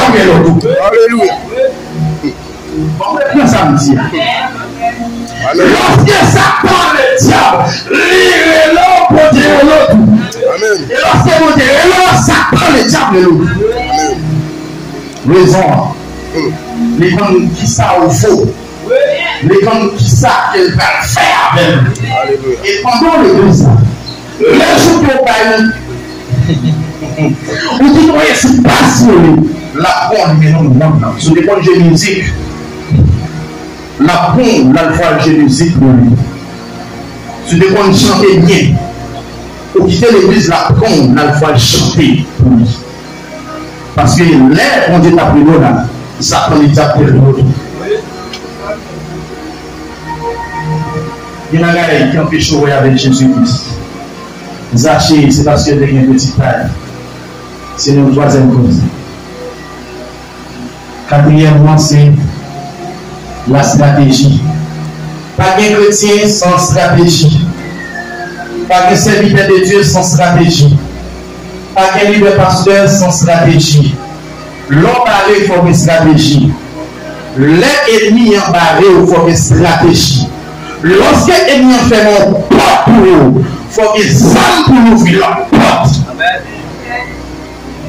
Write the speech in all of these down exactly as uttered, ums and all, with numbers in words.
Alelouya. Bon, mwen pran sa m di a. Lòske Satan, le dyab, li rele w, Bondye rele w tou. E lòske Bondye rele w, Satan, le dyab, rele w tou. Rezon an, li konn kisa ou vo. Li konn kisa ke l pral fè avè l. E pandan w rele sa, lè jou ke w bay, ou di, "Mwen, si w pa sou li, l ap bon, li mennen w nan mòn nan." Si w te konn jwe mizik, l ap bon, l al fwa jwe mizik pou li. Si w te konn chante byen, ou kite legliz, l ap bon, l al fwa chante pou li. Paske lè Bondye t ap rele w la, Satan li t ap rele w tou. Gen bagay ki anpeche w wè avèk Jezi Kris. Zache, se paske l te gen peti pay. Se yon twazyèm koze. Katriyèmman, se lastrateji. Pa gen kretyen san estrateji. Pa gen sèvitè de Dye san estrateji. Pa gen lidè pastè san estrateji. Lè w bare, fò w gen estrateji. Lè ènmi an bare w, fò w gen estrateji. Lòske ènmi an fèmen yon pòt pou ou, fò w gen zam pou w louvri lòt pòt.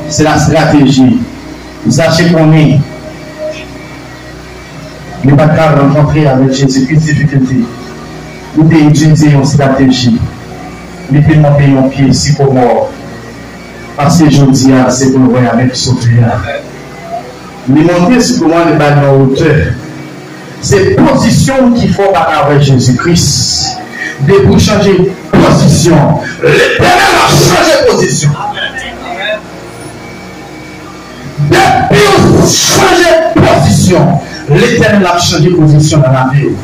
Se lastrateji. Zache konnen li pa t ka rankontre avèk Jezi Kris difikilte. Li te itilize yon estrateji. Li te monte yon pye sikomò. Paske jodi a, se pou l wè avèk Sovè a. Li monte sikomò, li ba l yon wotè. Se pozisyon w ki fè w pa ka wè Jezi Kris. Depi w chanje pozisyon, Letènèl ap chanje pozisyon. Depi w chanje pozisyon, Letènèl ap chanje pozisyon nan lavi w.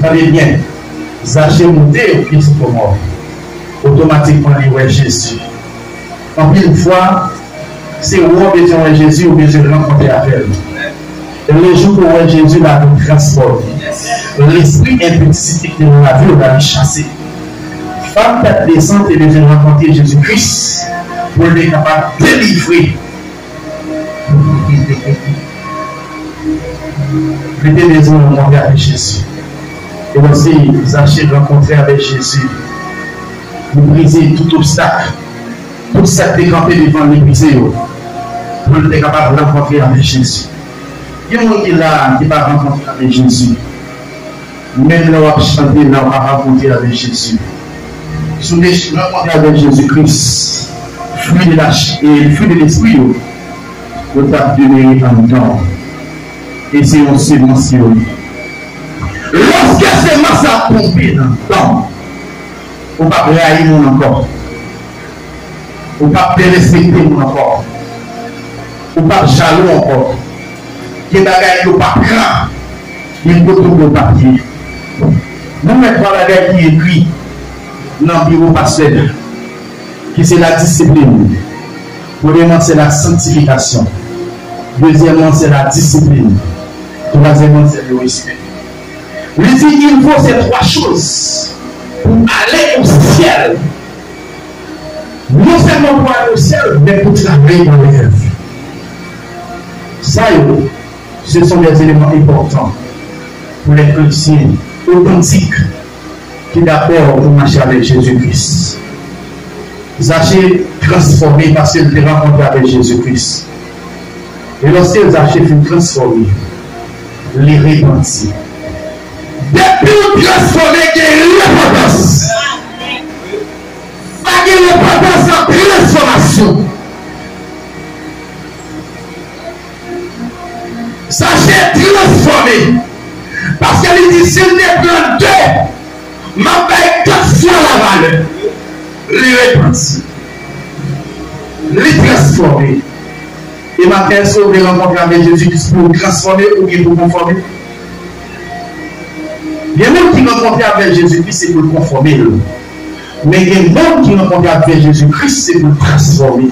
Tande byen, Zache monte yon pye sikomò. Otomatikman, li wè Jezi. Anpil fwa, se ou bezwen wè Jezi, ou bezwen rankontre avè l. E le jou ke w wè Jezi, lavi w transfòme. Lespri enpiti ki te nan lavi w, lavi chase. Fanm tèt desan te bezwen rankontre Jezi Kris pou l te kapab delivre. Li te bezwen rankontre avèk Jezi. E lòske Zache rankontre avèk Jezi, li brize tout obstak. Tout sa k te kanpe devan l, li brize yo, pou l te kapab rankontre avèk Jezi. Gen moun ki la, ki pa rankontre avèk Jezi. Menm lè w ap chante, lè w pa rankontre avèk Jezi. Si w te rankontre avèk Jezi Kris, fwi de la ch-, e fwi de lespri yo, yo t ap demere anndan w. E se yon semans yo ye. Lòske semans la tonbe nan tan, ou p ap rayi moun ankò. Ou p ap derespekte moun ankò. Ou p ap jalou ankò. Gen bagay yo p ap pran. Gen kote yo p ap ye. Nou mèt twa bagay ki ekri nan biwo pastè a, ki se la disiplin. Premyèman, se la sanktifikasyon. Dezyèmman, se la disiplin. Twazyèmman, se le respè. Li di, il faut ces trois choses pour aller au ciel. Non sèlman pou ale o syèl, men pou travay nan rèv. Sa yo, ce sont des éléments importants pour les chrétiens authentiques ki dakò pou mache avèk Jezi Kris. Zache transfòme paske l te rankontre avèk Jezi Kris. E lòske Zache fin transfòme, li repanti. Depi w transfòme, gen repantans. Pa gen repantans san transfòmasyon. Zache transfòme. Paske li di, si l te pran de, m ap bay kat fwa lavalè. Li repanti. Li transfòme. E maten, èske w vle rankontre avèk Jezi Kris pou w transfòme oubyen pou w konfòme? Gen moun ki rankontre avèk Jezi Kris, se pou l konfòme l. Men gen moun ki rankontre avèk Jezi Kris, se pou l transfòme.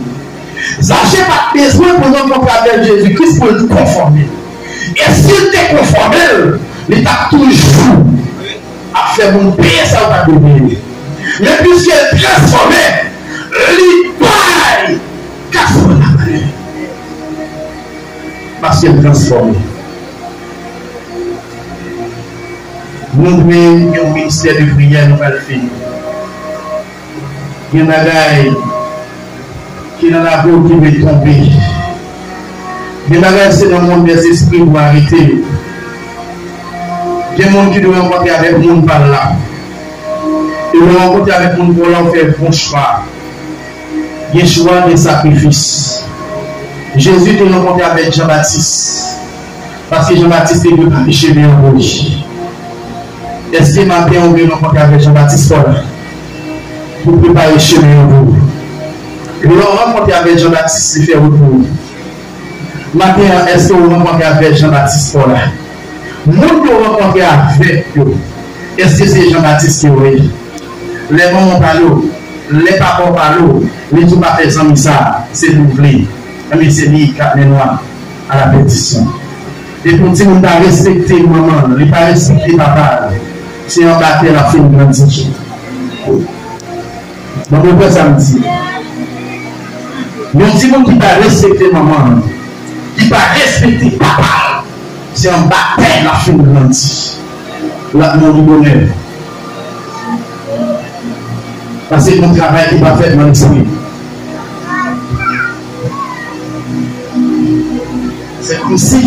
Zache pa t bezwen pou l rankontre avèk Jezi Kris pou l konfòme. E si l te konfòme l, li t ap toujou ap fè moun peye sa yo pa t dwe peye. Men piske l transfòme, li bay kat fwa lavalè. Ke l transfòme. Nou dwe yon ministè de priyè, nou pral fini. Gen bagay ki nan lakou ki dwe tonbe. Gen bagay se nan mond dèzespri pou arete yo. Gen moun ki dwe rankontre avèk moun pa l la. E lè w rankontre avèk moun pa w la, w fè bon chwa. Gen chwa, gen sakrifis. Jezi te rankontre avèk Jan Batis, paske Jan Batis te prepare chemen an pou li. Èske maten an ou vle rankontre avèk Jan Batis pa w la pou prepare chemen an pou ou? Lè w rankontre avèk Jan Batis, li fè wout pou ou. Maten an, èske ou rankontre avèk Jan Batis pa w la? Moun ke w rankontre avèk yo, èske se Jan Batis ke w ye? Lè manman w pale w, lè papa w pale w, li di w pa fè zanmi sa, se li w vle. Enben, se li k ap mennen w a la pèdisyon. Depi yon timoun pa respekte manman l, li pa respekte papa l, se anba tè l ap fin grandi. Bon, ou konprann sa m di? Yon timoun ki pa respekte manman l, ki pa respekte papa l, se anba tè l ap fin grandi. L ap mouri bonè. Paske gen yon travay ki pa fèt nan lespri. Se kòmsi,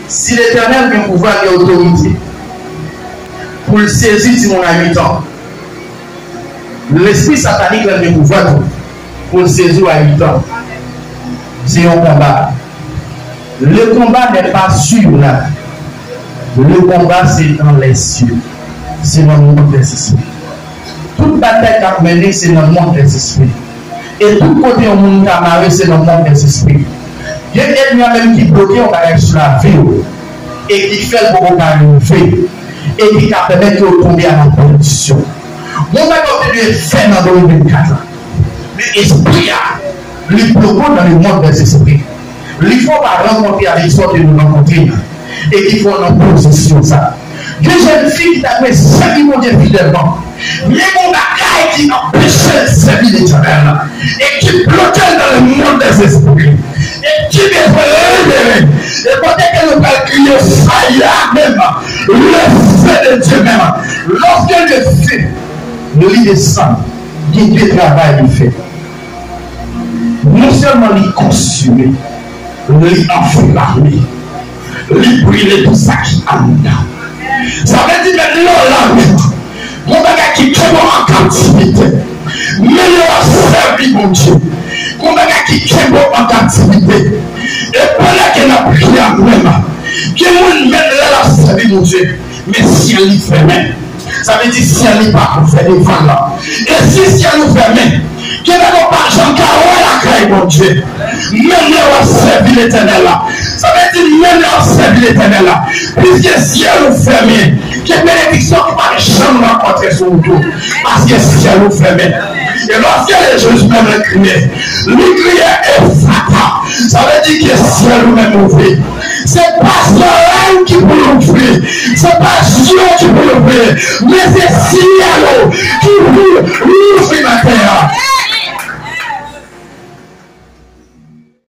si Letènèl gen pouvwa, gen otorite pou l sezi timoun a uit an, lespri satanik la gen pouvwa tou pou l sezi w a uit an. Se yon konba. Le combat n'est pas sur la. Le combat, c'est dans les cieux. Se nan mond dèzespri. Tout batay k ap mennen, se nan mond dèzespri. E tout kote yon moun ka mare, se nan mond dèzespri. Gen ènmi an menm ki bloke yon bagay sou lavi w e ki fè l poko ka rive e ki ka pèmèt ke w tonbe a nan pèdisyon. Yon bagay w te dwe fè nan de mil vennkat la. Men espri a, li bloke w nan le mond dèzespri. Li fè w pa rankontre avèk sa w te dwe rankontre a. E ki fè w nan pozisyon sa. Gen jèn fi ki ta dwe sèvi Bondye fidèlman. Men gen bagay ki anpeche l sèvi Letènèl la. E ki bloke l nan le mond dèzespri. E ki bezwen libere. E kote ke nou pral kriye faya menm. Le feu de Dieu menm. Lòske le feu li desann, gen de travay li fè. Non sèlman li konsime, li anflame, li brile tout sa ki anndan. Sa vle di menm lè w la menm, gon bagay ki kenbe w an kaptivite. Menm lè w ap sèvi Bondye, gon bagay ki kenbe w an kaptivite. E pandan ke n ap priye a menm, gen moun menm lè l ap sèvi Bondye, men syèl li fèmen. Sa vle di syèl li pa ouvè devan l. E si syèl ou fèmen, gen bagay ou pa janm ka wè lakay Bondye. Menm lè w ap sèvi Letènèl la. Sa vle di menm lè w ap sèvi Letènèl la. Piske syèl ou fèmen, gen benediksyon ki pa janm rankontre sou wout ou. Paske syèl ou fèmen. E lòske Jezi menm li kriye, li kriye Efata. Sa vle di ke syèl ou menm ouvri. Se pa solèy ki pou louvri, se pa zye ki pou louvri, men se syèl ou ki pou louvri maten an.